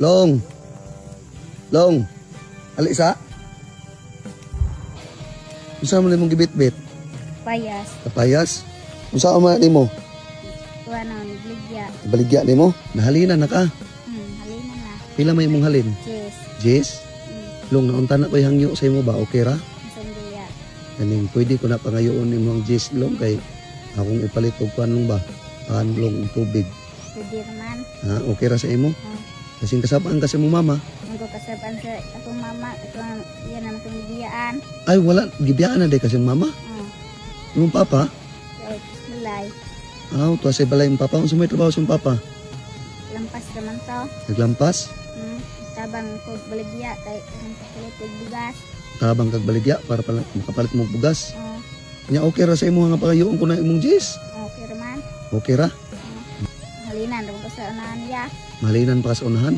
Long. Long. Ali sa. Unsa man imong gibitbit? Payas. Kapayas. Unsa man nimo? Kuha na, nagligya. Baligya nimo? Nahalina na ka. Halina na. Pila may imong halin? Cheese. Jess? Long, naunta na ko'y hangyo sa imo ba? Okay ra? Isang diya. Kaning pwede ko na pangayoon imong Jess, Long, kay akong ipalit og kuan, Long, ba? Pan, Long, og tubig. Pwede naman. Ha, okay ra sa imo? Hmm. Kasing kasabaan ka sa imong mama. Ang ko kasaban sa akong mama, ito yan naman itong bigyan. Ay wala, gibiyaan na day kasi mama. Imong papa? Ay, balay. Aw, tuwa sa balay imong papa. Unsa may trabaho sa imong papa? Lampas naman to. Naglampas? Tabang ko baligya kay ang kapalit og bugas. Tabang kag baligya para pala, makapalit mo og bugas. Nya okay ra sa imo nga pangayoon ko na imong Jess? Okay raman. Okay ra? Halinan ra ko sa unahan ya. Malinan pa ka sa unahan.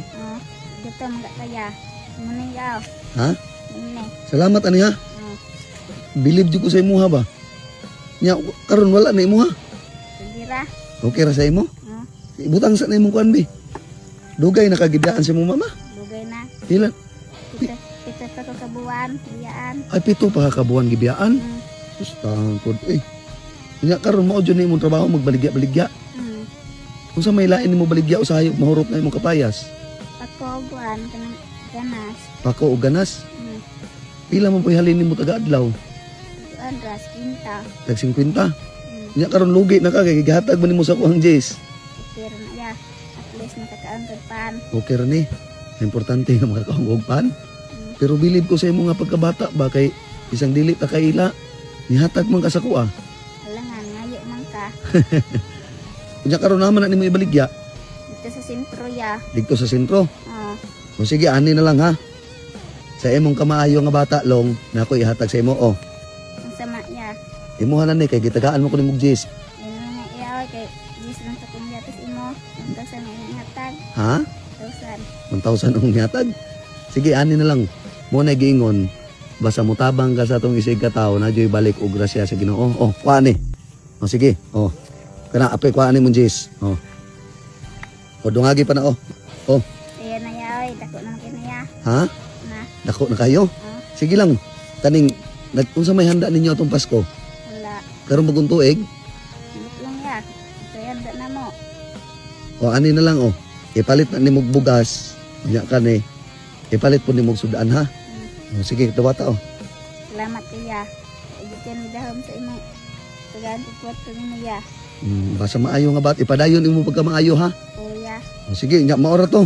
Dito mga kaya. Muna yaw. Ha? Muna. Salamat ani ha. Bilib jud ko sa imuha ba. Nya karon wala na imuha. Sige ra. Okay ra sa imo? Ibutang sa na imong kuan bi. Dugay nakagibiyaan sa imong mama. Dugay na. Pila? Pito pa ko kabuan, biyaan. Ay, 7 pa ka kabuan gibiyaan. Sus, tangkod eh. Nya karon mao jud na imong trabaho magbaligya-baligya. Unsa may lain nimo baligya usahay ug mahurot na imong kapayas? Pako buwan kanang ganas. Pako og ganas. Pila man po'y halin nimo taga adlaw? Tuan ras kinta. Tag 50. Nya karon lugi na ka kay gihatag man nimo sa kuhang Jess. Okay ra na ya. At least nakakaon kag pan. Okay ra ni. Importante nga makakaon og pan. Pero bilib ko sa imo nga pagkabata ba kay isang dili ta kaila nihatag man ka sa kuha. Alangan ngayo man ka. Nya karon naman na nimo ibaligya Dito sa sentro ya. didto sa sentro. Oh, O sige, ani na lang ha. Sa imong kamaayo nga bata, Long, na ako ihatag sa imo oh. Ang sama ya. Imuha na ni kay gitagaan mo ko nimog Jess. Ayun na nga iya oy, kay gis lang sa kong yatis imo. 1,000 ang imong hatag. Ha? 1,000. 1,000 ang nihatag. Sige, ani na lang. Mo na giingon, basta mutabang ka sa atong isig ka tawo na joy balik og grasya sa Ginoo. Oh, kuha ni. Oh, sige. Oh. Kana apay kuha ni mong Jess. Oh. O dungagi pa na oh. Oh, Ayan na ya oy, dako na kay na ya. ha? Na. Dako na kayo. Oh, Sige lang. Kaning nag unsa may handa ninyo atong Pasko? Wala. Karon bagong tuig? Ambot lang ya. Kaya handa na mo. O ani na lang oh. Ipalit na nimog bugas. Nya kani. Ipalit po nimog sudan ha. Oh, sige, dawata oh. Salamat kaya. Igitan ni dahom sa imong tagaan ko kwarto nimo ya. Basta maayo nga bat ipadayon imo pagka maayo ha. Kuya. O, sige, nya maora to.